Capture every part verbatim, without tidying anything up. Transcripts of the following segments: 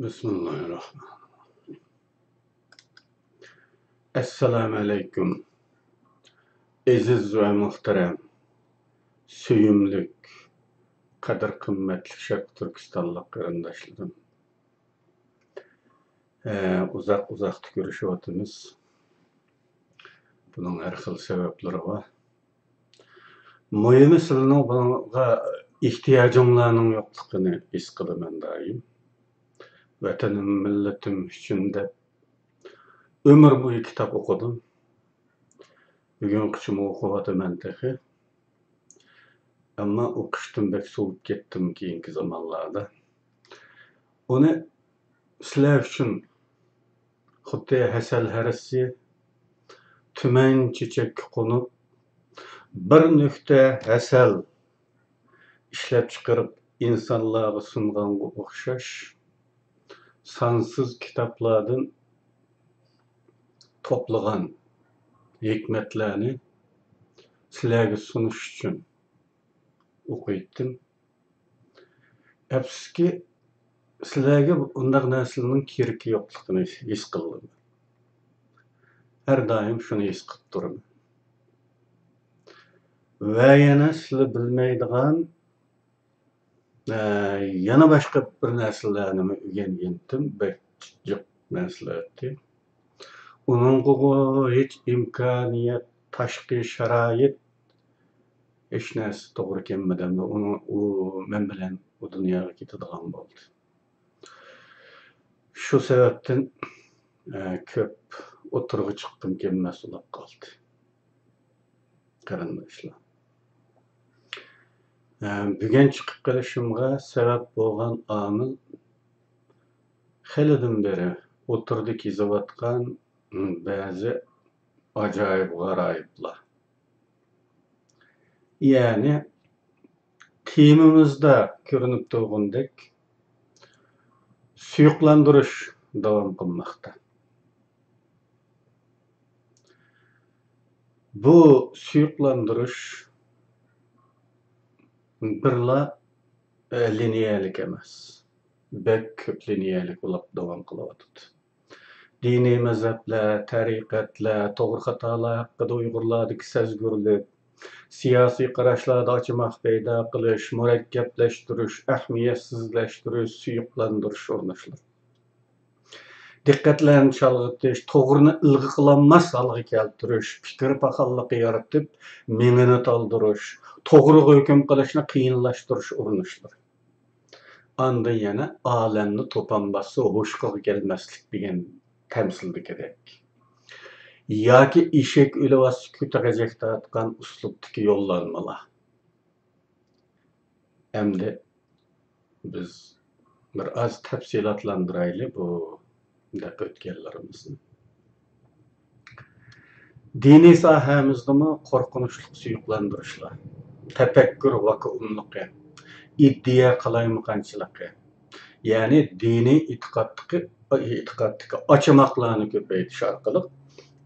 بىسمىللاھىررەھمانىررەھىم. ئەسسالامۇئەلەيكۇم. ئەزىز ۋە مۇھتەرەم، سۆيۈملۈك، قەدىر-قىممەتلىك شەرقىي تۈركىستانلىق قېرىنداشلىرىم. ئە، ئۇزاق-ئۇزاقتا كۆرۈشۈۋاتىمىز. بۇنىڭ ھەر خىل سەۋەبلىرى بار. مۇھىمى، سىلىنىڭ بۇنىڭغا ئېھتىياجىڭلارنىڭ يوقلۇقىنى ھېس قىلىمەن دائىم. ۋەتىنىم، مىللىتىم ئۈچۈن دەپ ئۆمۈر بويى كىتاب ئوقۇدۇم. بۈگۈنگىچىمۇ ئوقۇۋاتىمەن تېخى. ئەمما ئوقۇشتىن بەك سوۋۇپ كەتتىم كېيىنكى زامانلاردا. ئۇنى سىلەر ئۈچۈن خۇددى ھەسەل ھەرىسى تۈمەن چېچەككە قونۇپ، بىر نۆكتە ھەسەل ئىشلەپچىقىرىپ ئىنسانلارغا سۇنغانغا ئوخشاش، سانسىز كىتابلاردىن توپلىغان ھېكمەتلەرنى سىلەرگە سۇنۇش ئۈچۈن ئوقۇيتتىم. ئەپسۇسكى، سىلەرگە ئۇنداق نەرسىلەرنىڭ كېرىكى يوقلۇقىنى ھېس قىلدىم. ھەر دائىم شۇنى ھېس قىلىپ تۇرىمەن. ۋە يەنە سىلەر بىلمەيدىغان، ئە، يەنە باشقا بىر نەرسىلەرنىمۇ ئۆگەنگەنتىم، بەك جىق نەرسىلەر ئەتتى. ئۇنىڭغىغۇ ھېچ ئىمكانىيەت، تاشقى شارائىت، ھېچ نەرسە توغرا كەلمىدى. ئەمدى ئۇنىڭ، ئۇ مەن بىلەن ئۇ دۇنياغا كېتىدىغان بولدى. شۇ سەۋەبتىن، ئە، كۆپ ئوتتۇرىغا چىققۇم كەلمەس بولۇپ قالدى. قېرىنداشلار، ئە، بۈگۈن چىقىپ قېلىشىمغا سەۋەب بولغان ئامىل، خېلىدىن بېرى ئوتتۇرىدا كېزىۋاتقان بەزى ئاجايىپ غارايىپلار. يەنى تېمىمىزدا كۆرۈنۈپ تۇرغىنىدەك، سۇيۇقلاندۇرۇش داۋام قىلماقتا. بۇ سۇيۇقلاندۇرۇش بىرلا، ئە، لىنىيەلىك ئەمەس، بەك كۆپ لىنىيەلىك بولۇپ داۋام قىلىۋاتىدۇ. دىنىي مەزھەپلەر، تەرىقەتلەر، توغرا خاتالار ھەققىدە ئۇيغۇرلاردىكى سەزگۈرلۈك، سىياسىي قاراشلاردا ئاچىماق پەيدا قىلىش، مۇرەككەپلەشتۈرۈش، ئەھمىيەتسىزلەشتۈرۈش، سۇيۇقلاندۇرۇش ئۇرۇنۇشلىرى. دىققەتلەرنى چالغىتىش، توغرىنى ئىلغا قىلالماس ھالغا كەلتۈرۈش، پىكىر پاخاللىقى يارىتىپ، مېڭىنى تالدۇرۇش، توغرىغا ھۆكۈم قىلىشنى قىيىنلاشتۇرۇش ئۇرۇنۇشلىرى. ئاندىن يەنە ئالەمنى توپان باسسا ھوشقىغا كەلمەسلىك دېگەن تەمسىلدىكىدەك. ياكى ئېشەك ئۆلۈۋاتسا كۆتى غەجەك تارتقان ئۇسلۇبتىكى يوللانمىلار. ئەمدى بىز بىر ئاز تەپسىلاتلاندۇرايلى بۇ دەپ ئۆتكەنلىرىمىزنى. دىنىي ساھەمىزدىمۇ قورقۇنچلۇق سۇيۇقلاندۇرۇشلار، تەپەككۇر ۋاكۇئۇملۇقى، ئىدىيە قالايمىقانچىلىقى، يەنى دىنىي ئېتىقادتىكى، ئېتىقادتىكى ئاچىماقلارنى كۆپەيتىش ئارقىلىق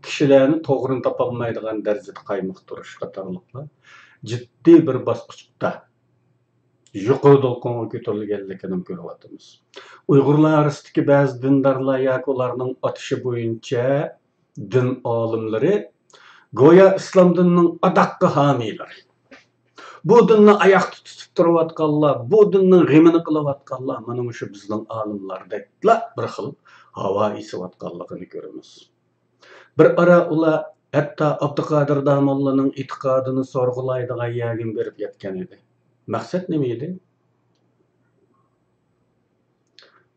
كىشىلەرنى توغرىنى تاپالمايدىغان دەرىجىدە قايمۇقتۇرۇش قاتارلىقلار جىددىي بىر باسقۇچتا يۇقىرى دولقۇنغا كۆتۈرۈلگەنلىكىنى كۆرۈۋاتىمىز. ئۇيغۇرلار ئارىسىدىكى بەزى دىندارلار ياكى ئۇلارنىڭ ئاتىشى بويىچە دىن ئالىملىرى گويا ئىسلام دىنىنىڭ ئاداققى ھامىيلىرى. بۇ دىننى ئاياقتا تۇتۇپ تۇرۇۋاتقانلار، بۇ دىننىڭ غېمىنى قىلىۋاتقانلار مانا مۇشۇ بىزنىڭ ئالىملاردەكلا بىر خىل ھاۋا ئېسىۋاتقانلىقىنى كۆرىمىز. بىر ئارا ئۇلار ھەتتا ئابدۇقادىر داموللىنىڭ ئېتىقادىنى سورغۇلايدىغان يەرگىمۇ بېرىپ يەتكەن ئىدى. مەقسەت نېمە ئىدى؟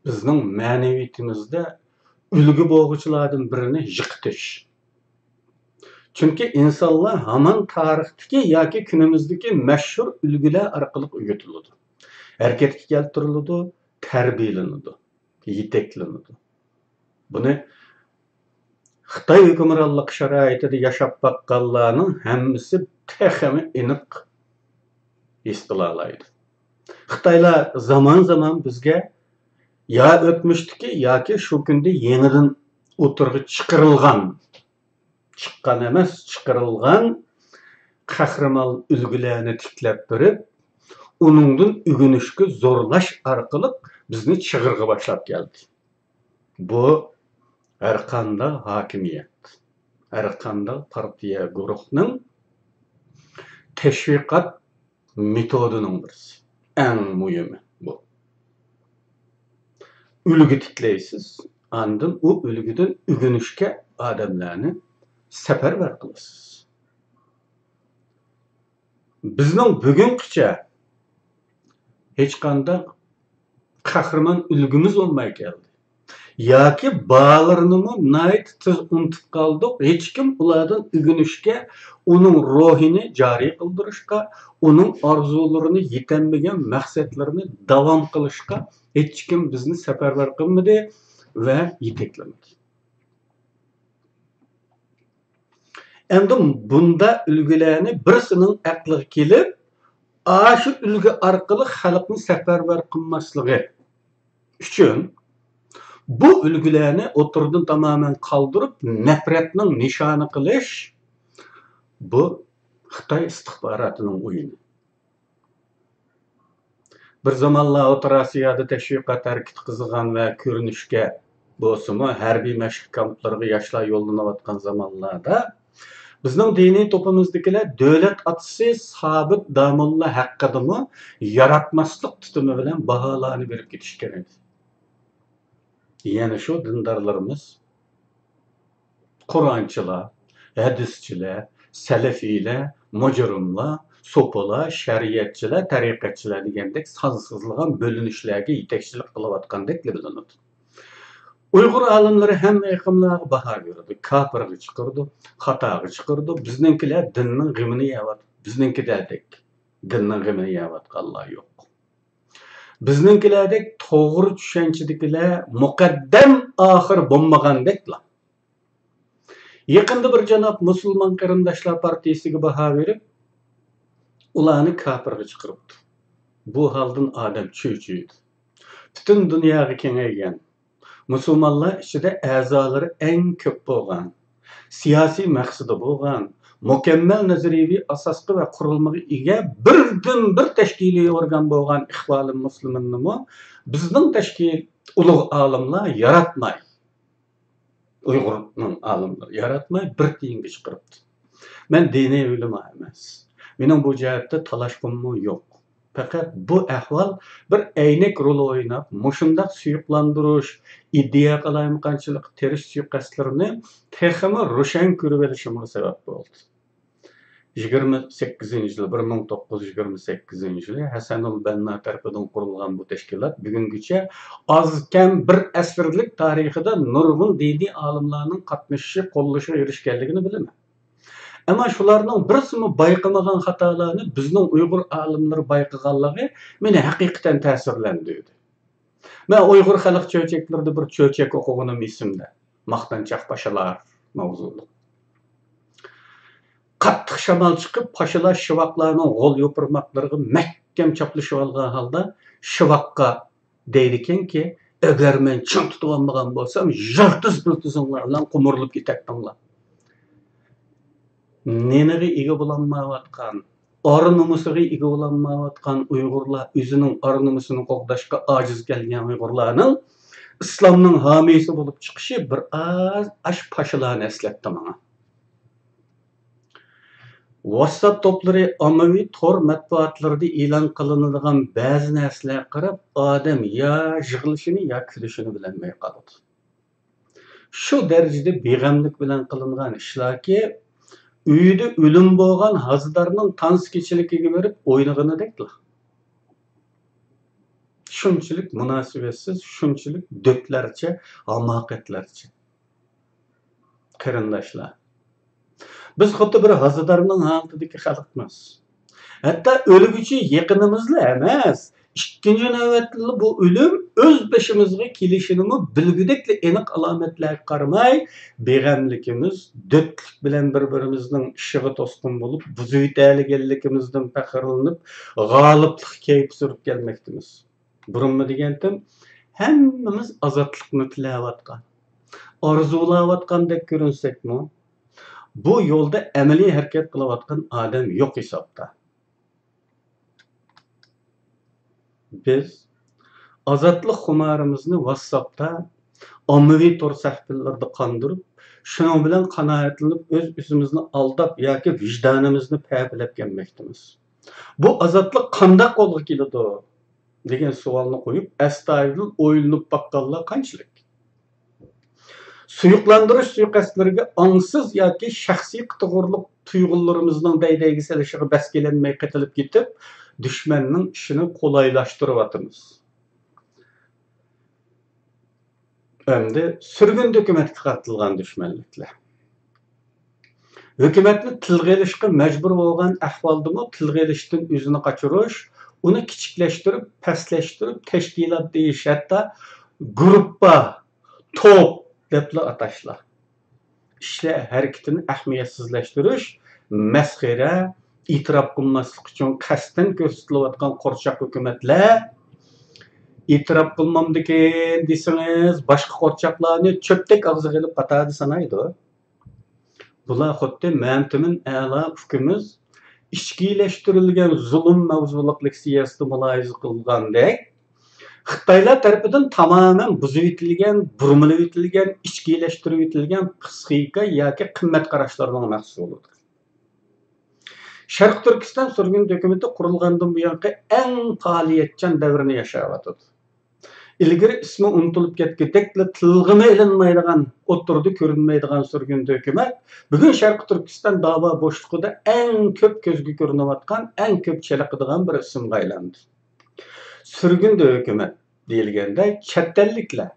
بىزنىڭ مەنىۋىيىتىمىزدە ئۈلگە بولغۇچىلاردىن بىرىنى يىقىتىش. چۈنكى ئىنسانلار ھامان تارىختىكى ياكى كۈنىمىزدىكى مەشھۇر ئۈلگىلەر ئارقىلىق ئۆگىتىلىدۇ، ھەرىكەتكە كەلتۈرۈلىدۇ، تەربىيەلىنىدۇ، يېتەكلىنىدۇ. بۇنى خىتاي ھۆكۈمرانلىقى شارائىتىدا ياشاپ باققانلارنىڭ ھەممىسى تېخىمۇ ئېنىق ھېس قىلالايدۇ. خىتايلار زامان-زامان بىزگە يا ئۆتمۈشتىكى ياكى شۇ كۈندە يېڭىدىن ئوتتۇرىغا چىقىرىلغان، چىققان ئەمەس، چىقىرىلغان قەھرىمان ئۈلگىلەرنى تىكلەپ بېرىپ، ئۇنىڭدىن ئۆگىنىشكە زورلاش ئارقىلىق بىزنى چىغىرغا باشلاپ كەلدى. بۇ ھەرقانداق ھاكىمىيەت، ھەرقانداق پارتىيە، گۇرۇھنىڭ تەشۋىقات مېتودىنىڭ بىرسى. ئەڭ مۇھىمى بۇ. ئۈلگە تىكلەيسىز، ئاندىن ئۇ ئۈلگىدىن ئۆگىنىشكە ئادەملەرنى سەپەرۋەر قىلىسىز. بىزنىڭ بۈگۈنگىچە ھېچقانداق قەھرىمان ئۈلگىمىز بولماي كەلدى. ياكى بارلىرىنىمۇ ناھايىتى تېز ئۇنتۇپ قالدۇق. ھېچكىم ئۇلاردىن ئۆگىنىشكە، ئۇنىڭ روھىنى جارى قىلدۇرۇشقا، ئۇنىڭ ئارزۇلىرىنى، يېتەلمىگەن مەقسەتلىرىنى داۋام قىلىشقا ھېچكىم بىزنى سەپەرۋەر قىلمىدى ۋە يېتەكلىمىدى. ئەمدى بۇنداق ئۈلگىلەرنى بىرسىنىڭ ئەقلىگە كېلىپ، ئاشۇ ئۈلگە ئارقىلىق خەلقنى سەپەرۋەر قىلماسلىقى ئۈچۈن، بۇ ئۈلگىلەرنى ئوتتۇرىدىن تامامەن قالدۇرۇپ، نەپرەتنىڭ نىشانى قىلىش، بۇ خىتاي ئىستىخباراتىنىڭ ئويۇنى. بىر زامانلار ئوتتۇرا ئاسىيادا تەشۋىقات ھەرىكىتى قىزىغان ۋە كۆرۈنۈشكە بولسىمۇ، ھەربىي مەشىق كامپلىرىغا ياشلار يوللىنىۋاتقان زامانلاردا، بىزنىڭ دىنىي توپىمىزدىكىلەر دۆلەت ئاتىسى سابىت داموللا ھەققىدىمۇ ياراتماسلىق تۇتۇمى بىلەن باھالارنى بېرىپ كېتىشكەن ئىدى. يەنە شۇ دىندارلىرىمىز قۇرئانچىلار، ھەدىسچىلەر، سەلەفىيلەر، مۇجرىملار، سوپىلار، شەرىئەتچىلەر، تەرىقەتچىلەر دېگەندەك سانسىزلىغان بۆلۈنۈشلەرگە يېتەكچىلىك قىلىۋاتقاندەكلا بىلىنىدۇ. ئۇيغۇر ئالىملىرى ھەممە ئېقىملارغا باھا بېرىدۇ، كاپىرغا چىقىرىدۇ، خاتاغا چىقىرىدۇ. بىزنىڭكىلەر دىننىڭ غېمىنى يەۋاتىدۇ. بىزنىڭكىدەك دىننىڭ غېمىنى يەۋاتقانلار يوق. بىزنىڭكىلەردەك توغرا چۈشەنچىدىكىلەر مۇقەددەم ئاخىر بولمىغاندەكلا. يېقىندا بىر جاناب مۇسۇلمان قېرىنداشلار پارتىيىسىگە باھا بېرىپ، ئۇلارنى كاپىرغا چىقىرىپتۇ. بۇ ھالدىن ئادەم چۆچۈيدۇ. پۈتۈن دۇنياغا كېڭەيگەن، مۇسۇلمانلار ئىچىدە ئەزالىرى ئەڭ كۆپ بولغان، سىياسىي مەقسىتى بولغان، مۇكەممەل نەزەرىيەۋى ئاساسقا ۋە قۇرۇلمىغا ئىگە بىردىنبىر تەشكىلىي ئورگان بولغان ئىخۋانۇل مۇسلىمىننىمۇ بىزنىڭ تەشكىل ئۇلۇغ ئالىملار ياراتماي، ئۇيغۇرنىڭ ئالىملىرى ياراتماي بىر تىيىنغا چىقىرىپتۇ. مەن دىنىي ئۆلىما ئەمەس. مېنىڭ بۇ جەھەتتە تالاشقۇممۇ يوق. پەقەت بۇ ئەھۋال بىر ئەينەك رولى ئويناپ، مۇشۇنداق سۇيۇقلاندۇرۇش، ئىدىيە قالايمىقانچىلىقى تېرىش سۇيىقەستلىرىنى تېخىمۇ روشەن كۆرۈۋېلىشىمغا سەۋەب بولدى. يىگىرمە سەككىزىنچى يىلى، بىر مىڭ توققۇز يۈز يىگىرمە سەككىزىنچى يىلى ھەسەنۇل بەننا تەرىپىدىن قۇرۇلغان بۇ تەشكىلات بۈگۈنگىچە ئاز كەم بىر ئەسىرلىك تارىخىدا نۇرغۇن دىنىي ئالىملارنىڭ قاتنىشىشى، قوللىشىغا ئېرىشكەنلىكىنى بىلىمەن. ئەمما شۇلارنىڭ بىرسىمۇ بايقىمىغان خاتالارنى بىزنىڭ ئۇيغۇر ئالىملىرى بايقىغانلىقى مېنى ھەقىقەتەن تەسىرلەندۈردى. مەن ئۇيغۇر خەلق چۆچەكلىرىدە بىر چۆچەك ئوقۇغىنىم ئېسىمدە. ماختانچاق پاشىلار ماۋزۇلۇق. قاتتىق شامال چىقىپ، پاشىلار شىۋاقلارنىڭ غول يوپۇرماقلىرىغا مەھكەم چاپلىشىۋالغان ھالدا، شىۋاققا دەيدىكەنكى، ئەگەر مەن چىڭ تۇتۇۋالمىغان بولسام، يىلتىز پىلتىزىڭلار بىلەن قومۇرۇلۇپ كېتەتتىڭلار. نېنىغا ئىگە بولالمايۋاتقان، ئار-نومۇسىغا ئىگە بولالمايۋاتقان ئۇيغۇرلار، ئۆزىنىڭ ئار-نومۇسىنى قوغداشقا ئاجىز كەلگەن ئۇيغۇرلارنىڭ ئىسلامنىڭ ھامىيسى بولۇپ چىقىشى بىر ئاز ئاش پاشىلارنى ئەسلەتتى ماڭا. ۋاتساپ توپلىرى، ئاممىۋى تور مەتبۇئاتلىرىدا ئېلان قىلىنىدىغان بەزى نەرسىلەرگە قاراپ، ئادەم يا يىغلىشىنى، يا كۈلۈشىنى بىلەلمەي قالىدۇ. شۇ دەرىجىدە بىغەملىك بىلەن قىلىنغان ئىشلاركى، ئۆيىدە ئۆلۈم بولغان ھازىدارنىڭ تانسا كېچىلىكىگە بېرىپ ئوينىغىنىدەكلا. شۇنچىلىك مۇناسىۋەتسىز، شۇنچىلىك دۆتلەرچە، ھاماقەتلەرچە. قېرىنداشلار، بىز خۇددى بىر ھازىدارنىڭ ھالىتىدىكى خەلقمىز. ھەتتا ئۆلگۈچى يېقىنىمىزلا ئەمەس، ئىككىنچى نۆۋەتتىلا بۇ ئۆلۈم ئۆز بېشىمىزغا كېلىشىنىمۇ بىلگۈدەكلا ئېنىق ئالامەتلەرگە قارىماي، بىغەملىكىمىز، دۆتلۈك بىلەن بىر-بىرىمىزنىڭ ئىشىغا توسقۇن بولۇپ، بۇزۇۋېتەلىگەنلىكىمىزدىن پەخىرلىنىپ، غالىبلىق كەيپى سۈرۈپ كەلمەكتىمىز. بۇرۇنمۇ دېگەنتىم، ھەممىمىز ئازادلىقنى تىلەۋاتقان، ئارزۇلاۋاتقاندەك كۆرۈنسەكمۇ، بۇ يولدا ئەمەلىي ھەرىكەت قىلىۋاتقان ئادەم يوق ھېسابتا. بىز ئازادلىق خۇمارىمىزنى ۋاتساپتا، ئاممىۋى تور سەھىپىلىرىدە قاندۇرۇپ، شۇنىڭ بىلەن قانائەتلىنىپ، ئۆز-ئۆزىمىزنى ئالداپ ياكى ۋىجدانىمىزنى پەپىلەپ كەلمەكتىمىز. بۇ ئازادلىق قانداق قولغا كېلىدۇ؟ دېگەن سوئالنى قويۇپ، ئەستايىدىل ئويلىنىپ باققانلار قانچىلىك؟ سۇيۇقلاندۇرۇش سۇيىقەستلىرىگە ئاڭسىز ياكى شەخسىي قىتىغۇرلۇق تۇيغۇلىرىمىزنىڭ دەي-دەيگە سېلىشىغا بەس كېلەلمەي قېتىلىپ كېتىپ، دۈشمەننىڭ ئىشىنى قولايلاشتۇرۇۋاتىمىز. ئەمدى سۈرگۈندە ھۆكۈمەتكە قارىتىلغان دۈشمەنلىكلەر. ھۆكۈمەتنى تىلغا ئېلىشقا مەجبۇر بولغان ئەھۋالدىمۇ تىلغا ئېلىشتىن ئۆزىنى قاچۇرۇش، ئۇنى كىچىكلەشتۈرۈپ، پەسلەشتۈرۈپ، تەشكىلات دېيىش، ھەتتا گۇرۇپپا، توپ دەپلا ئاتاشلار. ئىشلار ھەرىكىتىنى ئەھمىيەتسىزلەشتۈرۈش، مەسخىرە، ئېتىراپ قىلماسلىق ئۈچۈن قەستەن كۆرسىتىلىۋاتقان قورچاق ھۆكۈمەتلەر. ئېتىراپ قىلمامدىكىن دېسىڭىز، باشقا قورچاقلارنى چۆپتەك ئاغزىغا ئېلىپ قاتاردا سانايدۇ. بۇلار خۇددى مەمتىمىن ئەلا ئۇكىمىز ئىچكىلەشتۈرۈلگەن زۇلۇم ماۋزۇلۇق لېكسىيەسىدە مۇلاھىزە قىلغاندەك، خىتايلار تەرىپىدىن تامامەن بۇزۇۋېتىلگەن، بۇرمىلىۋېتىلگەن، ئىچكىلەشتۈرۈۋېتىلگەن پىسخىكا ياكى قىممەت قاراشلارنىڭ مەھسۇلىدۇر. شەرقىي تۈركىستان سۈرگۈندە ھۆكۈمىتى قۇرۇلغاندىن بۇيانقى ئەڭ پائالىيەتچان دەۋرىنى ياشاۋاتىدۇ. ئىلگىرى ئىسمى ئۇنتۇلۇپ كەتكۈدەكلا تىلغىمۇ ئېلىنمايدىغان، ئوتتۇرىدا كۆرۈنمەيدىغان سۈرگۈندە ھۆكۈمەت بۈگۈن شەرقىي تۈركىستان داۋا بوشلۇقىدا ئەڭ كۆپ كۆزگە كۆرۈنۈۋاتقان، ئەڭ كۆپ چېلىقىدىغان بىر ئىسىمغا ئايلاندى. سۈرگۈندە ھۆكۈمەت دېيىلگەندە، چەت ئەللىكلەر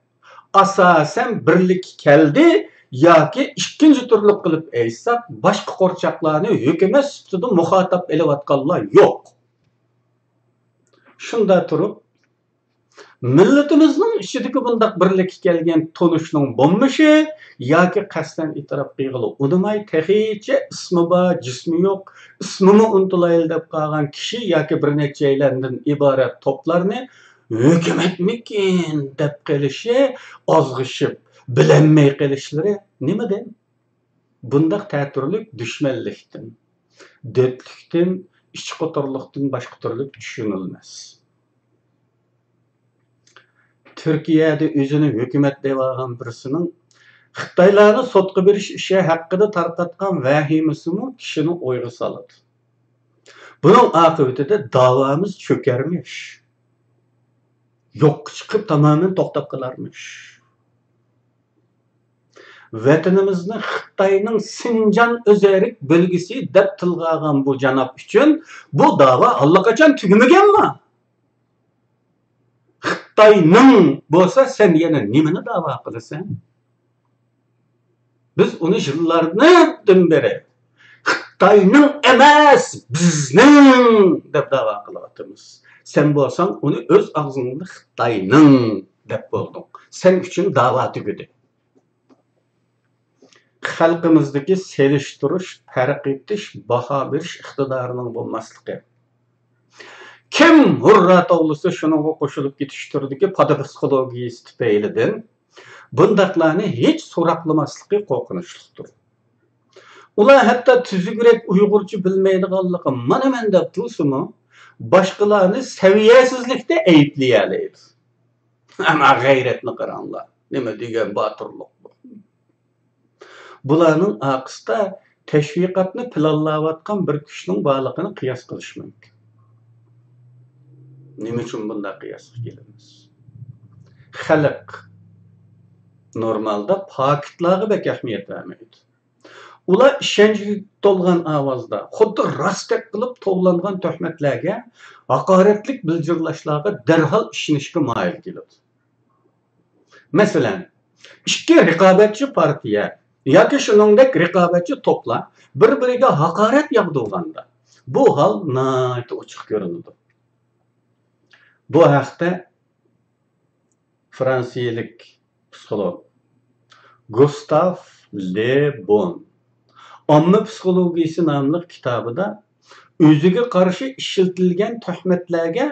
ئاساسەن بىرلىككە كەلدى ياكى ئىككىنچى تۈرلۈك قىلىپ ئېيتساق، باشقا قورچاقلارنى ھۆكۈمەت سۈپىتىدە مۇخاتاپ ئېلىۋاتقانلار يوق. شۇنداق تۇرۇپ، مىللىتىمىزنىڭ ئىچىدىكى بۇنداق بىرلىككە كەلگەن تونۇشنىڭ بولمىشى ياكى قەستەن ئېتىراپ قىلغىلى ئۇنىماي، تېخىچە ئىسمى بار، جىسمى يوق، ئىسمىمۇ ئۇنتۇلايلى دەپ قالغان كىشى ياكى بىر نەچچەيلەندىن ئىبارەت توپلارنى ھۆكۈمەتمىكىن دەپ قېلىشى، ئازغىشىپ، بىلەلمەي قېلىشلىرى نېمىدىن؟ بۇنداق تەتۈرلۈك دۈشمەنلىكتىن، دۆتلۈكتىن، ئىچقوتۇرلۇقتىن باشقا تۈرلۈك چۈشىنىلمەس. تۈركىيەدە ئۆزىنى ھۆكۈمەت دەۋالغان بىرسىنىڭ خىتايلارنى سوتقا بېرىش ئىشى ھەققىدە تارقاتقان ۋەھىمىسىمۇ كىشىنى ئويغا سالىدۇ. بۇنىڭ ئاقىۋىتىدە داۋامىز چۆكەرمىش، يوققا چىقىپ تامامەن توختاپ قالارمىش. ۋەتىنىمىزنى خىتاينىڭ سىنجان ئۆزەرك بۆلگىسى دەپ تىلغا ئالغان بۇ جاناب ئۈچۈن بۇ داۋا ئاللىقاچان تۈگىمىگەنما؟ خىتاينىڭ بولسا سەن يەنە نېمىنى داۋا قىلىسەن؟ بىز ئۇنى يىللاردىن بېرى خىتاينىڭ ئەمەس، بىزنىڭ دەپ داۋا قىلىۋاتىمىز. سەن بولساڭ ئۇنى ئۆز ئاغزىڭدا خىتاينىڭ دەپ بولدۇڭ. سەن ئۈچۈن داۋا تۈگىدى. خەلقىمىزدىكى سېلىشتۇرۇش، پەرق ئېتىش، باھا بېرىش ئىقتىدارىنىڭ بولماسلىقى. كىم ھۇررا توۋلىسا، شۇنىڭغا قوشۇلۇپ كېتىش تۈرىدىكى پادا پسىخولوگىيىسى تۈپەيلىدىن بۇنداقلارنى ھېچ سوراقلىماسلىقى قورقۇنچلۇقتۇر. ئۇلار ھەتتا تۈزۈكرەك ئۇيغۇرچە بىلمەيدىغانلىقى مانا مەن دەپ تۇرسىمۇ، باشقىلارنى سەۋىيەسىزلىكتە ئەيىبلىيەلەيدۇ. ئەمما غەيرەتنى قاراڭلار، نېمە دېگەن باتۇرلۇق بۇ! بۇلارنىڭ ئارقىسىدا تەشۋىقاتنى پىلانلاۋاتقان بىر كۈچنىڭ بارلىقىنى قىياس قىلىش مۇمكىن. نېمە ئۈچۈن بۇنداق قىياسقا كېلىمىز؟ خەلق نورمالدا پاكىتلارغا بەك ئەھمىيەت بەرمەيدۇ. ئۇلار ئىشەنچكە تولغان ئاۋازدا، خۇددى راستتەك قىلىپ توۋلانغان تۆھمەتلەرگە، ھاقارەتلىك بىلجىرلاشلارغا دەرھال ئىشىنىشكە مايىل كېلىدۇ. مەسىلەن، ئىككى رىقابەتچى پارتىيە ياكى شۇنىڭدەك رىقابەتچى توپلار بىر-بىرىگە ھاقارەت ياغدۇرغاندا، بۇ ھال ناھايىتى ئوچۇق كۆرۈنىدۇ. بۇ ھەقتە فرانسىيەلىك پسىخولوگ گۇستاف لې بون ئامما پسىخولوگىيىسى ناملىق كىتابىدا ئۆزىگە قارشى ئىشلىتىلگەن تۆھمەتلەرگە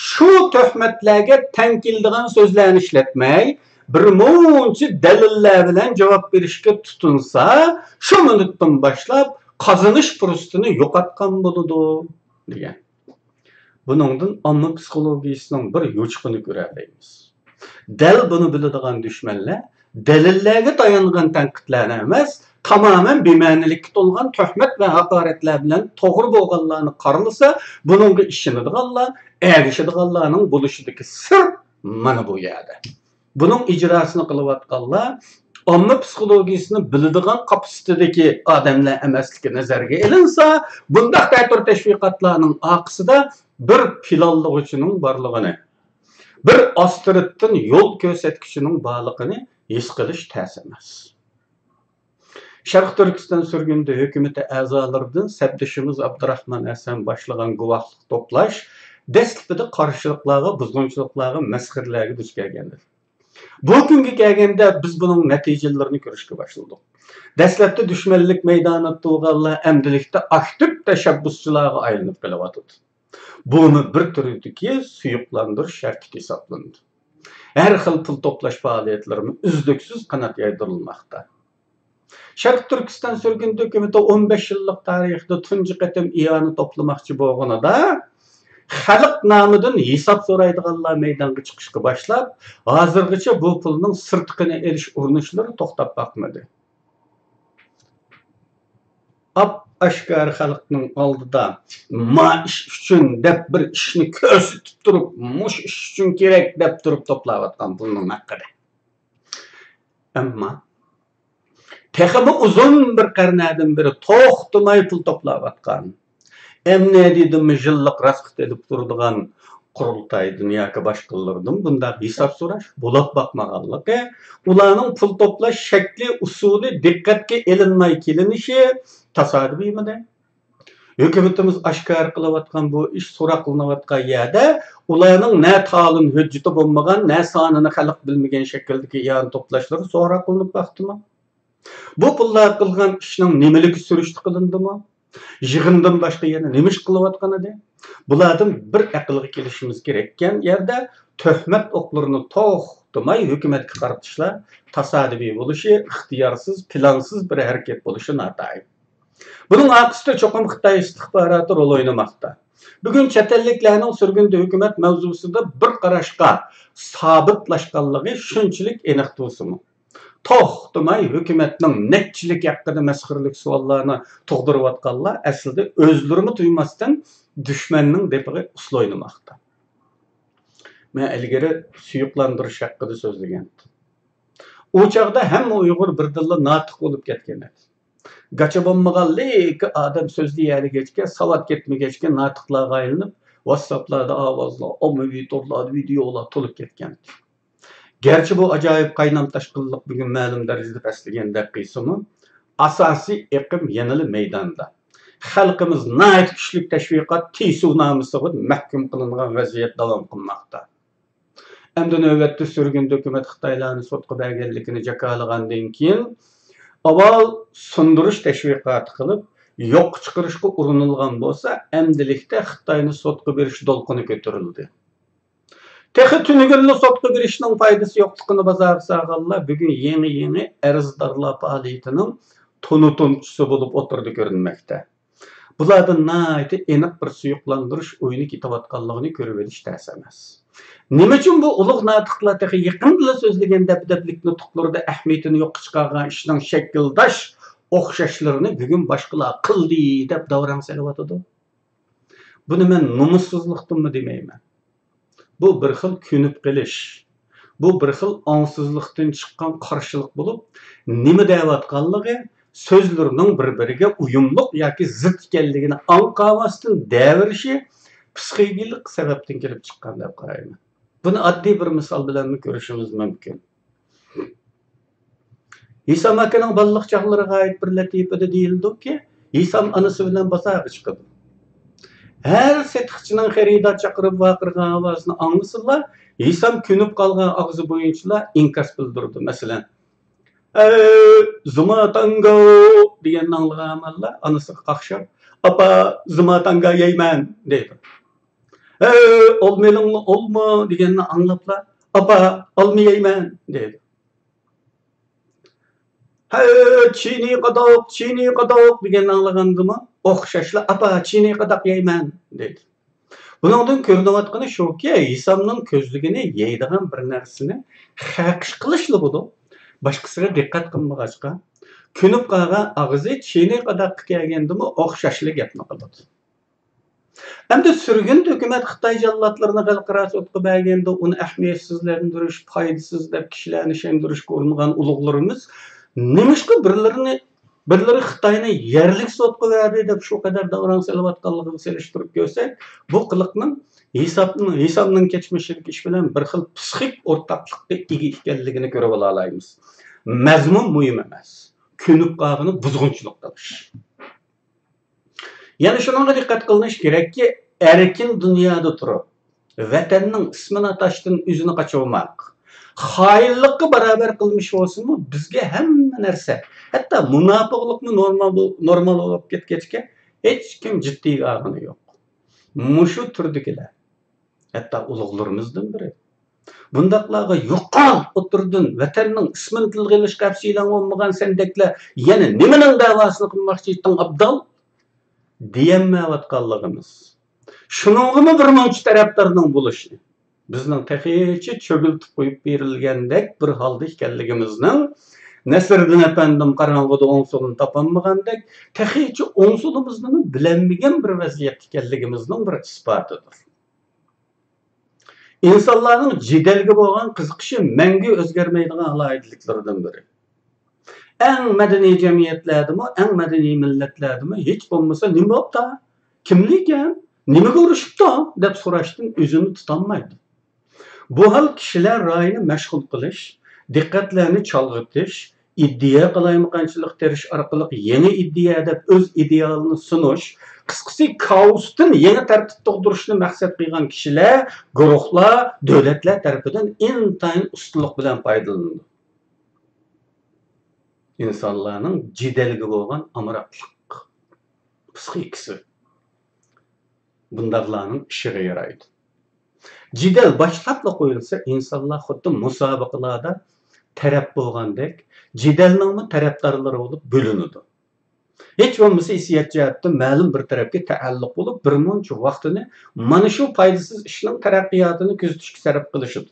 شۇ تۆھمەتلەرگە تەڭ كېلىدىغان سۆزلەرنى ئىشلەتمەي، بىر مۇنچە دەلىللەر بىلەن جاۋاب بېرىشكە تۇتۇنسا، شۇ مىنۇتتىن باشلاپ قازىنىش پۇرسىتىنى يوقاتقان بولىدۇ، دېگەن. بۇنىڭدىن ئامما پسىخولوگىيىسىنىڭ بىر يوچۇقىنى كۆرەلەيمىز. دەل بۇنى بىلىدىغان دۈشمەنلەر دەلىللەرگە تايانغان تەنقىدلەرنى ئەمەس، تامامەن بىمەنىلىككە تولغان تۆھمەت ۋە ھاقارەتلەر بىلەن توغرا بولغانلارنى قارىلىسا، بۇنىڭغا ئىشىنىدىغانلار، ئەگىشىدىغانلارنىڭ بولۇشىدىكى سىر مانا بۇ يەردە. بۇنىڭ ئىجراسىنى قىلىۋاتقانلار ئامما پسىخولوگىيىسىنى بىلىدىغان قاپىسىتىدىكى ئادەملەر ئەمەسلىكى نەزەرگە ئېلىنسا، بۇنداق تەتۈر تەشۋىقاتلارنىڭ ئارقىسىدا بىر پىلانلىغۇچىنىڭ بارلىقىنى، بىر ئاستىرتتىن يول كۆرسەتكۈچىنىڭ بارلىقىنى ھېس قىلىش تەس ئەمەس. شەرقىي تۈركىستان سۈرگۈندە ھۆكۈمىتى ئەزالىرىدىن سەپدىشىمىز ئابدۇراخمان ھەسەن باشلىغان گۇۋاھلىق توپلاش دەسلىپىدە قارشىلىقلارغا، بۇزغۇنچىلىقلارغا، مەسخىرىلەرگە دۇچ كەلگەن ئىدى. بۇ كۈنگە كەلگەندە بىز بۇنىڭ نەتىجىلىرىنى كۆرۈشكە باشلىدۇق. دەسلەپتە دۈشمەنلىك مەيدانىدا تۇرغانلار ئەمدىلىكتە ئاكتىپ تەشەببۇسچىلارغا ئايلىنىپ قېلىۋاتىدۇ. بۇمۇ بىر تۈردىكى سۇيۇقلاندۇرۇش ھەرىكىتى ھېسابلىنىدۇ. ھەر خىل پۇل توپلاش پائالىيەتلىرىمۇ ئۈزلۈكسىز قانات يايدۇرۇلماقتا. شەرقىي تۈركىستان سۈرگۈندە ھۆكۈمىتى ئون بەش يىللىق تارىخىدا تۇنجى قېتىم ئىئانە توپلىماقچى بولغىنىدا، خەلق نامىدىن ھېساب سورايدىغانلار مەيدانغا چىقىشقا باشلاپ، ھازىرغىچە بۇ پۇلنىڭ سىرتىقىنى ئېلىش ئۇرۇنۇشلىرى توختاپ باقمىدى. ئاپئاشكارا خەلقنىڭ ئالدىدا ما ئىش ئۈچۈن دەپ بىر ئىشنى كۆرسىتىپ تۇرۇپ، مۇشۇ ئىش ئۈچۈن كېرەك دەپ تۇرۇپ توپلاۋاتقان پۇلنىڭ ھەققىدە. ئەمما تېخىمۇ ئۇزۇن بىر قەرنەدىن بېرى توختىماي پۇل توپلاۋاتقان، ئەمدى دېدىممۇ يىللىق راسخوت ئېلىپ تۇرىدىغان قۇرۇلتايدىن ياكى باشقىلاردىن بۇنداق ھېساب سوراش بولاپ باقمىغانلىقى، ئۇلارنىڭ پۇل توپلاش شەكلى، ئۇسۇلى دىققەتكە ئېلىنماي كېلىنىشى تاسادىپىيمىدى؟ ھۆكۈمىتىمىز ئاشكارا قىلىۋاتقان بۇ ئىش سوراقلىنىۋاتقان يەردە ئۇلارنىڭ نە تالون ھۆججىتى بولمىغان، نە سانىنى خەلق بىلمىگەن شەكىلدىكى ئىئانە توپلاشلىرى سوراقلىنىپ باقتىمۇ؟ بۇ پۇللار قىلغان ئىشنىڭ نېمىلىكى سۈرۈشتە قىلىندىمۇ؟ يىغىندىن باشقا يەنە نېمە ئىش قىلىۋاتقان ئىدى؟ بۇلاردىن بىر ئەقىلگە كېلىشىمىز كېرەككەن يەردە تۆھمەت ئوقلىرىنى توختىماي ھۆكۈمەتكە قارىتىشلار تاسادىپىي بولۇشى، ئىختىيارسىز، پىلانسىز بىر ھەرىكەت بولۇشى ناتايىن. بۇنىڭ ئارقىسىدا چوقۇم خىتاي ئىستىخباراتى رول ئوينىماقتا. بۈگۈن چەت ئەللىكلەرنىڭ سۈرگۈندە ھۆكۈمەت مەۋزۇسىدا بىر قاراشقا سابىتلاشقانلىقى شۇنچىلىك ئېنىق تۇرسىمۇ، توختىماي ھۆكۈمەتنىڭ نەچچىلىك ھەققىدە مەسخىرىلىك سوئاللارنى تۇغدۇرۇۋاتقانلار ئەسلىدە ئۆزلىرىمۇ تۇيماستىن دۈشمەننىڭ دېپىغا ئۇسسۇل ئوينىماقتا. مەن ئىلگىرى سۇيۇقلاندۇرۇش ھەققىدە سۆزلىگەنتىم. ئۇ چاغدا ھەممە ئۇيغۇر بىردىنلا ناتىق بولۇپ كەتكەن ئىدى. گاچا بولمىغان لېكى ئادەم سۆزلىيەلىگەچكە، ساۋات كەتمىگەچكە ناتىقلارغا ئايلىنىپ، ۋاتساپلاردا ئاۋازلار، ئاممىۋى تورلاردا ۋىدېئولار تولۇپ كەتكەنىدى. گەرچە بۇ ئاجايىپ قاينام تاشقىنلىق بۈگۈن مەلۇم دەرىجىدە پەسلىگەندەك قىلسىمۇ، ئاساسىي ئېقىم يەنىلا مەيداندا. خەلقىمىز ناھايىتى كۈچلۈك تەشۋىقات تىسۇنامىسىغا مەھكۇم قىلىنغان ۋەزىيەت داۋام قىلماقتا. ئەمدى نۆۋەتتە سۈرگۈندە ھۆكۈمەت خىتايلارنى سوتقا بەرگەنلىكىنى جاكارلىغاندىن كېيىن، ئاۋۋال سۇندۇرۇش تەشۋىقاتى قىلىپ، يوققا چىقىرىشقا ئۇرۇنۇلغان بولسا، ئەمدىلىكتە خىتاينى سوتقا بېرىش دولقۇنى كۆتۈرۈلدى. تېخى تۈنۈگۈنلا سوتقا بېرىشنىڭ پايدىسى يوقلۇقىنى بازارغا سالغانلار بۈگۈن يېڭى-يېڭى ئەرزدارلار پائالىيىتىنىڭ تونۇتۇمچىسى بولۇپ ئوتتۇرىدا كۆرۈنمەكتە. بۇلاردىن ناھايىتى ئېنىق بىر سۇيۇقلاندۇرۇش ئويۇنى كېتىۋاتقانلىقىنى كۆرۈۋېلىش تەس ئەمەس. نېمە ئۈچۈن بۇ ئۇلۇغ ناتىقلار تېخى يېقىندىلا سۆزلىگەن دەبدەبىلىك نۇتۇقلىرىدا ئەھمىيىتىنى يوققا چىقارغان ئىشنىڭ شەكىلداش ئوخشاشلىرىنى بۈگۈن باشقىلار قىلدى دەپ داۋراڭ سېلىۋاتىدۇ؟ بۇنى مەن نومۇسسىزلىقتىنمۇ دېمەيمەن. بۇ بىر خىل كۆنۈپ قېلىش، بۇ بىر خىل ئاڭسىزلىقتىن چىققان قارشىلىق بولۇپ، نېمە دەۋاتقانلىقى، سۆزلىرىنىڭ بىر-بىرىگە ئۇيۇملۇق ياكى زىت ئىكەنلىكىنى ئاڭقاۋاستىن دەۋېرىشى پسىخىكىلىق سەۋەبتىن كېلىپ چىققان دەپ قارايمەن. بۇنى ئاددىي بىر مىسال بىلەنمۇ كۆرۈشىمىز مۇمكىن. ھېسام ئاكىنىڭ بالىلىق چاغلىرىغا ئائىت بىر لەتىپىدە دېيىلىدۇكى، ھېسام ئانىسى بىلەن بازارغا چىقىدۇ. ھەر سېتىقچىنىڭ خېرىدار چاقىرىپ ۋارقىرىغان ئاۋازىنى ئاڭلىسىلا، ھېسام كۆنۈپ قالغان ئاغزى بويىچىلا ئىنكاس بىلدۈرىدۇ. مەسىلەن، «ھەي، زۇما تاڭگاۋ» دېگەننى ئاڭلىغان ئامانلا ئانىسىغا قاقشاپ، «ئاپا، زۇما تاڭگا يەيمەن» دەيدۇ. «ھەي، ئالما ئېلىڭلا ئالما» دېگەننى ئاڭلاپلا، «ئاپا، ئالما يەيمەن» دەيدۇ. «ھەي، چىنى قاداق، چىنى قاداق» دېگەننى ئاڭلىغاندىمۇ ئوخشاشلا، «ئاپا، چىنى قاداق يەيمەن» دەيدۇ. بۇنىڭدىن كۆرۈنۈۋاتقىنى شۇكى، ھېسامنىڭ كۆزلىگىنى يەيدىغان بىر نەرسىنى خەقىش قىلىشلا بولىدۇ. باشقىسىغا دىققەت قىلمىغاچقا، كۆنۈپ قالغان ئاغزى چىنىقىداققا كەلگەندىمۇ ئوخشاشلا گەپنى قىلىدۇ. ئەمدى سۈرگۈن ھۆكۈمەت خىتاي جاللاتلىرىنى خەلقئارا سوتقا بەرگەندە، ئۇنى ئەھمىيەتسىزلەندۈرۈش، پايدىسىز دەپ كىشىلەرنى ئىشەندۈرۈشكە ئۇرۇنغان ئۇلۇغلىرىمىز نېمىشقا بىرلىرىنى، بىرلىرى خىتاينى يەرلىك سوتقا بەردى دەپ شۇ قەدەر داۋراڭ سېلىۋاتقانلىقىنى سېلىشتۇرۇپ كۆرسەك، بۇ قىلىقنىڭ ھېسابنىڭ، ھېسابنىڭ كەچمىشىدىكى ئىش بىلەن بىر خىل پسىخىك ئورتاقلىققا ئىگە ئىكەنلىكىنى كۆرۈۋالالايمىز. مەزمۇن مۇھىم ئەمەس. كۆنۈپ قالغىنى بۇزغۇنچىلىق قىلىش. يەنە شۇنىڭغا دىققەت قىلىنىش كېرەككى، ئەركىن دۇنيادا تۇرۇپ، ۋەتەننىڭ ئىسمىنى ئاتاشتىن ئۆزىنى قاچۇرماق، خائىنلىققا باراۋەر قىلمىش بولسىمۇ، بىزگە ھەممە نەرسە، ھەتتا مۇناپىقلىقمۇ نورمال بول-، نورمال بولۇپ كەتكەچكە، ھېچكىم جىددىيگە ئالغىنى يوق. مۇشۇ تۈردىكىلەر، ھەتتا ئۇلۇغلىرىمىزدىن بىرى، بۇنداقلارغا «يوقال ئوتتۇرىدىن، ۋەتەننىڭ ئىسمىنى تىلغا ئېلىشقا ھەپسىلەڭ بولمىغان سەندەكلەر يەنە نېمىنىڭ دەۋاسىنى قىلماقچى ئىدىڭ، ئابدال؟» دېيەلمەيۋاتقانلىقىمىز، شۇنىڭغىمۇ بىر مۇنچە تەرەپدارنىڭ بولۇشى بىزنىڭ تېخىچە چۆگۈلتۈپ قويۇپ بېرىلگەندەك بىر ھالدا ئىكەنلىكىمىزنىڭ، نەسىردىن ئەپەندىم قاراڭغۇدا ئوڭسۇلىنى تاپالمىغاندەك، تېخىچە ئوڭسۇلىمىزنىمۇ بىلەلمىگەن بىر ۋەزىيەتتە ئىكەنلىكىمىزنىڭ بىر ئىسپاتىدۇر. ئىنسانلارنىڭ جېدەلگە بولغان قىزىقىشى مەڭگۈ ئۆزگەرمەيدىغان ئالاھىدىلىكلىرىدىن بىرى. ئەڭ مەدەنىي جەمئىيەتلەردىمۇ، ئەڭ مەدەنىي مىللەتلەردىمۇ ھېچ بولمىسا «نېمە بوپتا؟ كىملىكەن؟ نېمىگە ئۇرۇشۇپتۇ؟» دەپ سوراشتىن ئۆزىنى تۇتالمايدۇ. بۇ ھال كىشىلەر رايىنى مەشغۇل قىلىش، دىققەتلەرنى چالغىتىش، ئىدىيە قالايمىقانچىلىق تېرىش ئارقىلىق يېڭى ئىدىيە دەپ ئۆز ئىدېئالىنى سۇنۇش، قىسقىسى، كائوستىن يېڭى تەرتىپ تۇغدۇرۇشنى مەقسەت قىلغان كىشىلەر، گۇرۇھلار، دۆلەتلەر تەرىپىدىن ئىنتايىن ئۇستىلىق بىلەن پايدىلىنىدۇ. ئىنسانلارنىڭ جېدەلگە بولغان ئامراقلىق پسىخىكىسى بۇنداقلارنىڭ ئىشىغا يارايدۇ. جېدەل باشلاپلا قويۇلسا، ئىنسانلار خۇددى مۇسابىقىلاردا تەرەپ بولغاندەك، جېدەلنىڭمۇ تەرەپدارلىرى بولۇپ بۆلۈنىدۇ. ھېچ بولمىسا ھېسسىيات جەھەتتىن مەلۇم بىر تەرەپكە تەئەللۇق بولۇپ، بىر مۇنچە ۋاقتىنى مانا شۇ پايدىسىز ئىشنىڭ تەرەققىياتىنى كۆزىتىشكە سەرپ قىلىشىدۇ.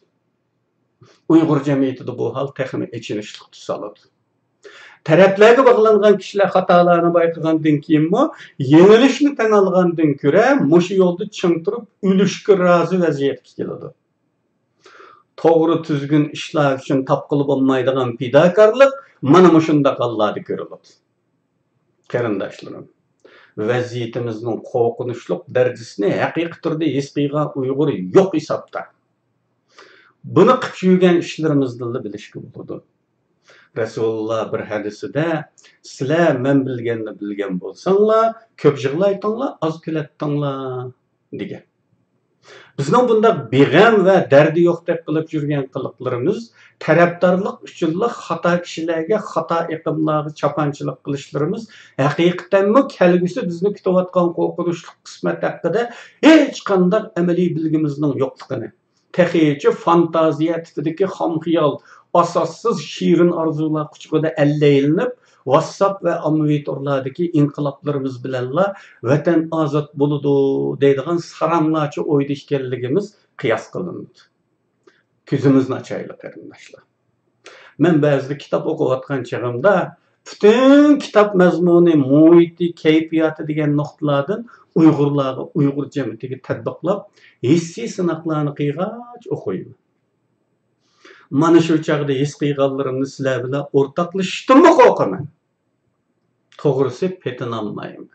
ئۇيغۇر جەمئىيىتىدە بۇ ھال تېخىمۇ ئېچىنىشلىق تۈس ئالىدۇ. تەرەپلەرگە باغلانغان كىشىلەر خاتالارنى بايقىغاندىن كېيىنمۇ، يېڭىلىشنى تەن ئالغاندىن كۆرە، مۇشۇ يولدا چىڭ تۇرۇپ ئۆلۈشكە رازى ۋەزىيەتكە كېلىدۇ. توغرا تۈزگۈن ئىشلار ئۈچۈن تاپقىلى بولمايدىغان پىداكارلىق مانا مۇشۇنداق ھاللاردا كۆرۈلىدۇ. قېرىنداشلىرىم، ۋەزىيىتىمىزنىڭ قورقۇنچلۇق دەرىجىسىنى ھەقىقىي تۈردە ھېس قىلغان ئۇيغۇر يوق ھېسابتا. بۇنى قىلىپ يۈرگەن ئىشلىرىمىزدىنلا بىلىشكە بولىدۇ. رەسۇلۇللا بىر ھەدىسىدە، «سىلەر مەن بىلگەننى بىلگەن بولساڭلار، كۆپ يىغلايتىڭلار، ئاز كۈلەتتىڭلار» دېگەن. بىزنىڭ بۇنداق بىغەم ۋە دەردى يوقتەك قىلىپ يۈرگەن قىلىقلىرىمىز، تەرەپدارلىق ئۈچۈنلا خاتا كىشىلەرگە، خاتا ئېقىملارغا چاپانچىلىق قىلىشلىرىمىز ھەقىقەتەنمۇ كەلگۈسى بىزنى كۈتۈۋاتقان قورقۇنچلۇق قىسمەت ھەققىدە ھېچقانداق ئەمەلىي بىلگىمىزنىڭ يوقلۇقىنى، تېخىچە فانتازىيە تىپىدىكى خام خىيال، ئاساسسىز شېرىن ئارزۇلار قۇچىقىدا ئەللەيلىنىپ، ۋاتساپ ۋە ئاممىۋى تورلاردىكى ئىنقىلابلىرىمىز بىلەنلا ۋەتەن ئازاد بولىدۇ دەيدىغان ساراڭلارچە ئويدا ئىكەنلىكىمىز قىياس قىلىنىدۇ. كۆزىمىزنى ئاچايلى، قېرىنداشلار. مەن بەزىدە كىتاب ئوقۇۋاتقان چېغىمدا، پۈتۈن كىتاب مەزمۇنى، مۇھىتى، كەيپىياتى دېگەن نۇقتىلاردىن ئۇيغۇرلارغا، ئۇيغۇر جەمئىيىتىگە تەتبىقلاپ، ھېسسىي سىناقلارنى قىلغاچ ئوقۇيمەن. مانا شۇ چاغدا ھېس قىلغانلىرىمنى سىلەر بىلەن ئورتاقلىشىشتىنمۇ قورقىمەن. توغرىسى، پېتىنالمايمەن.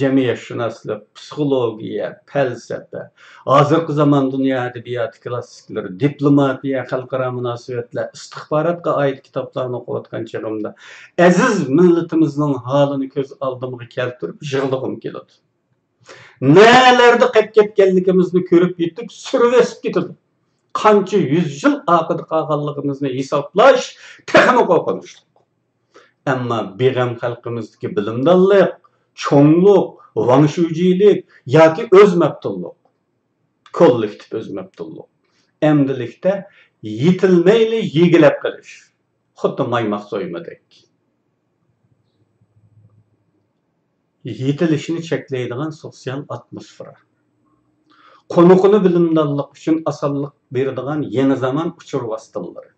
جەمئىيەتشۇناسلىق، پسىخولوگىيە، پەلسەپە، ھازىرقى زامان دۇنيا ئەدەبىياتى كلاسسىكلىرى، دىپلوماتىيە، خەلقئارا مۇناسىۋەتلەر، ئىستىخباراتقا ئائىت كىتابلارنى ئوقۇۋاتقان چېغىمدا، ئەزىز مىللىتىمىزنىڭ ھالىنى كۆز ئالدىمغا كەلتۈرۈپ يىغلىغۇم كېلىدۇ. نەلەردە قېلىپ كەتكەنلىكىمىزنى كۆرۈپ يېتىپ، سۈرۈۋېسىپ كېتىدۇ. قانچە يۈز يىل ئارقىدا قالغانلىقىمىزنى ھېسابلاش تېخىمۇ قورقۇنچلۇق. ئەمما بىغەم خەلقىمىزدىكى بىلىمدانلىق، چوڭلۇق، ۋاڭشۇجىلىك ياكى ئۆز مەپتۇنلۇق، كوللېكتىپ ئۆز مەپتۇنلۇق، ئەمدىلىكتە يېتىلمەيلى يېگىلەپ قېلىش، خۇددى مايماق سويمىدەك. يېتىلىشنى چەكلەيدىغان سوتسىيال ئاتموسفېرا. قونۇقىنى بىلىمدانلىق ئۈچۈن ئاسانلىق بېرىدىغان يېڭى زامان ئۇچۇر ۋاسىتىلىرى.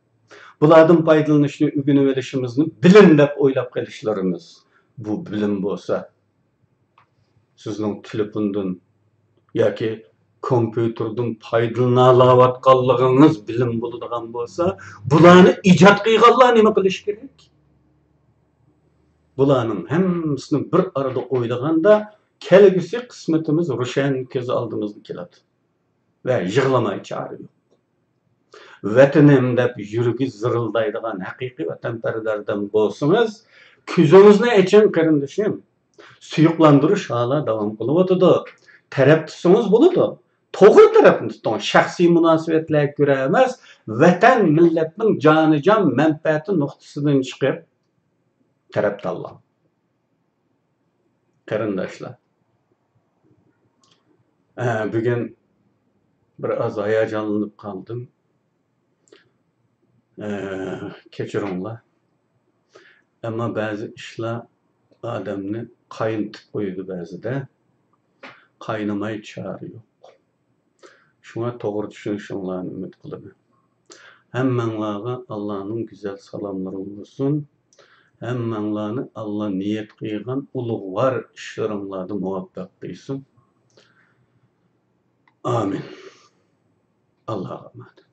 بۇلاردىن پايدىلىنىشنى ئۆگىنىۋېلىشىمىزنى بىلىم دەپ ئويلاپ قېلىشلىرىمىز بۇ بىلىم بولسا، سىزنىڭ تېلېفوندىن ياكى كومپيۇتېردىن پايدىلىنالاۋاتقانلىقىڭىز بىلىم بولىدىغان بولسا، بۇلارنى ئىجاد قىلغانلار نېمە قىلىشى كېرەك؟ بۇلارنىڭ ھەممىسىنى بىر ئارىدا ئويلىغاندا، كەلگۈسى قىسمىتىمىز روشەن كۆز ئالدىمىزدا كېلىدۇ. ۋە يىغلىماي چارە يوق. ۋەتىنىم دەپ يۈرىكى زىرىلدايدىغان ھەقىقىي ۋەتەنپەرۋەردىن بولسىڭىز، كۆزىڭىزنى ئېچىڭ، قېرىندىشىم. سۇيۇقلاندۇرۇش ھالى داۋام قىلىۋاتىدۇ. تەرەپ تۇتسىڭىز بولىدۇ. توغرا تەرەپنى تۇتۇڭ. شەخسىي مۇناسىۋەتلەرگە كۆرە ئەمەس، ۋەتەن، مىللەتنىڭ جانىجان مەنپەئەتى نۇقتىسىدىن چىقىپ تەرەپ تاللاڭ. قېرىنداشلار، ئە، بۈگۈن بىر ئاز ھاياجانلىنىپ قالدىم. ئە، كەچۈرۈڭلار. ئەمما بەزى ئىشلار ئادەمنى قاينىتىپ قويىدۇ بەزىدە. قاينىماي چارە يوق. شۇڭا توغرا چۈشىنىشىڭلارنى ئۈمىد قىلىمەن. ھەممەڭلارغا ئاللانىڭ گۈزەل سالاملىرى بولسۇن. ھەممەڭلارنى ئاللا نىيەت قىلغان ئۇلۇغۋار ئىشلىرىڭلاردا مۇۋەپپەق قىلسۇن. ئامىن. ئاللاغا ئامانەت.